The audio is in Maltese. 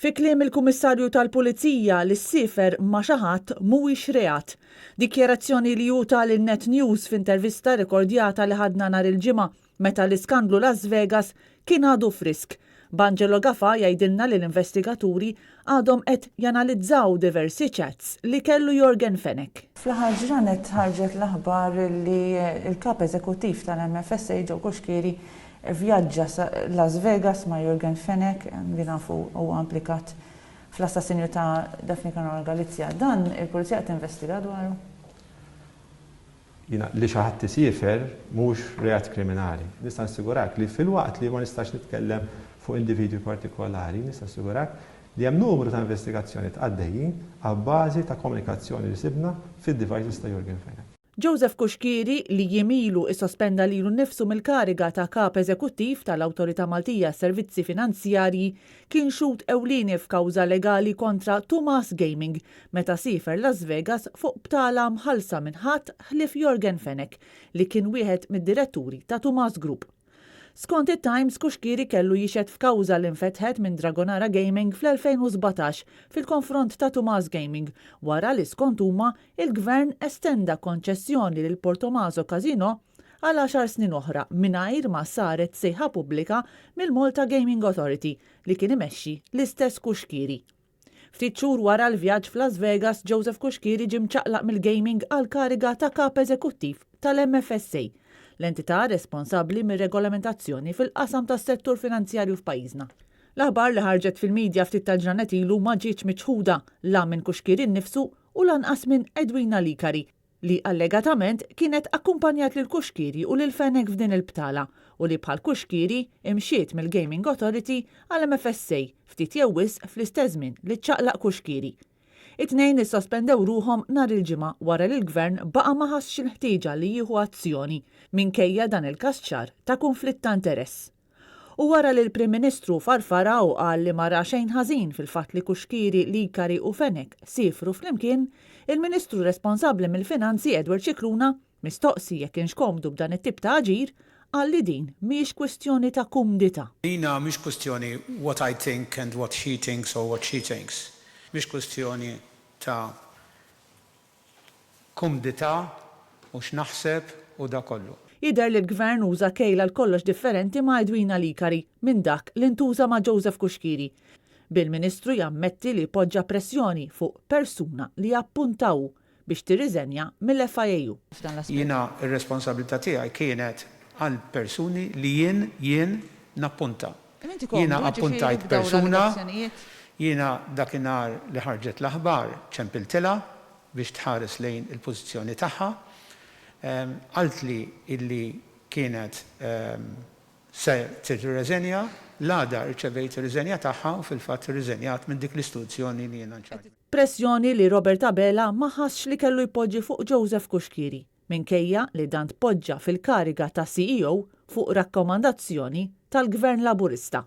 Fi kliem il-Kummissarju tal-Pulizija li ssiefer ma' xi ħadd mhuwiex reat. Dikjarazzjoni li hu ta lil Net News f'intervista rekordjata li ħadna nhar il-Ġimgħa meta l-iskandlu Las Vegas kien għadu frisk. B'Angelo Gafà jgħidilna li l-investigaturi għadhom qed janalizzaw diversi chats li kellu Yorgen Fenech. Fl-aħħar ġranet ħarġet l-aħbar li l-Kap Eżekuttiv tal-MFSA Joe Cuschieri vvjaġġa sa Las Vegas ma' Yorgen Fenech li nafu huwa implikat fl-assassinju ta' Daphne Caruana Galizia. Dan il-Pulizija qed tinvestiga dwaru? Jiena, li xi ħadd isiefer mhux reat kriminali. Nista' nassigurak li filwaqt li ma nistax nitkellem fuq individwi partikolari, nista' nassigurak li hemm numru ta' investigazzjonijiet għaddejjin abbażi ta' komunikazzjoni li sibna fid-devices ta' Yorgen Fenech. Joseph Cuschieri, li jiem ilu issospenda lilu nnifsu mill-kariga ta' Kap Eżekuttiv tal-Awtorità Maltija għas-Servizzi Finanzjarji, kien xhud ewlieni f'kawża legali kontra Tumas Gaming meta siefer Las Vegas fuq btala mħallsa minn ħadd ħlief Yorgen Fenech, li kien wieħed mid-diretturi ta' Tumas Group. Skont it-Times, Cuschieri kellu jixhed f'kawża li nfetħet minn Dragonara Gaming fl-2017 fil-konfront ta' Tumas Gaming wara li skont huma, il-Gvern estenda konċessjoni lil Portomaso Casino għal għaxar snin oħra mingħajr ma saret sejħa pubblika mill-Malta Gaming Authority li kien imexxi l-istess Cuschieri. Ftit xhur wara l-vjaġġ f'Las Vegas, Joseph Cuschieri ġie mċaqlaq mill-gaming għall-kariga ta' Kap Eżekuttiv tal-MFSA, l-entità responsabbli mir-regolamentazzjoni fil-qasam tas-settur finanzjarju f'pajjiżna. L-aħbar li ħarġet fil-media ftit tal-ġranet ilu ma ġietx miċħuda la minn Cuschieri nnifsu u lanqas minn Edwina Licari, li allegatament kienet akkumpanjat lil Cuschieri u lil Fenech f'din il-btala u li bħal Cuschieri imxiet mill-Gaming Authority għal MFSA ftit jew wisq fl-istess żmien li ċċaqlaq Cuschieri. It-tnejn issospendew ruħhom nhar il-Ġimgħa wara li l-Gvern baqa' ma ħassx il-ħtieġa li jieħu azzjoni minkejja dan il-każ ċar ta' kunflitt ta' interess. U wara li l-Prim Ministru farfarha u qal li ma ra xejn ħażin fil-fatt li Cuschieri, Licari u Fenech siefru flimkien, il-Ministru responsabbli mill-Finanzi Edward Scicluna, mistoqsi jekk kienx komdu b'dan it-tip ta' aġir, qal li din mhijiex kwistjoni ta' kumdità. Dina mhix kwistjoni what I think and what he thinks or what she thinks. Mhix kwistjoni ta' kumdità u x'naħseb u da kollu. Jidher li l-Gvern uża kejl għal kollox differenti ma' Edwina Licari minn dak li ntuża ma' Joseph Cuschieri, bil-Ministru jammetti li poġġa pressjoni fuq persuna li appunta hu biex tirriżenja mill-FIAU. Jiena r-responsabilità tiegħi kienet għal persuni li jien jien nappunta. Jiena appuntajt persuna, jiena dakinhar li ħarġet l-aħbar ċempiltilha biex tħares lejn il-pożizzjoni tagħha. Qaltli illi kienet se tirriżenja, l-għada rċevejt ir-riżenja tagħha u fil-fatt irriżenjat minn dik l-istituzzjoni li jiena in charge. Pressjoni li Robert Abela ma ħassx li kellu jpoġġi fuq Joseph Cuschieri. minkejja li dan tpoġġa fil-kariga ta' CEO fuq rakkomandazzjoni tal-Gvern Laburista.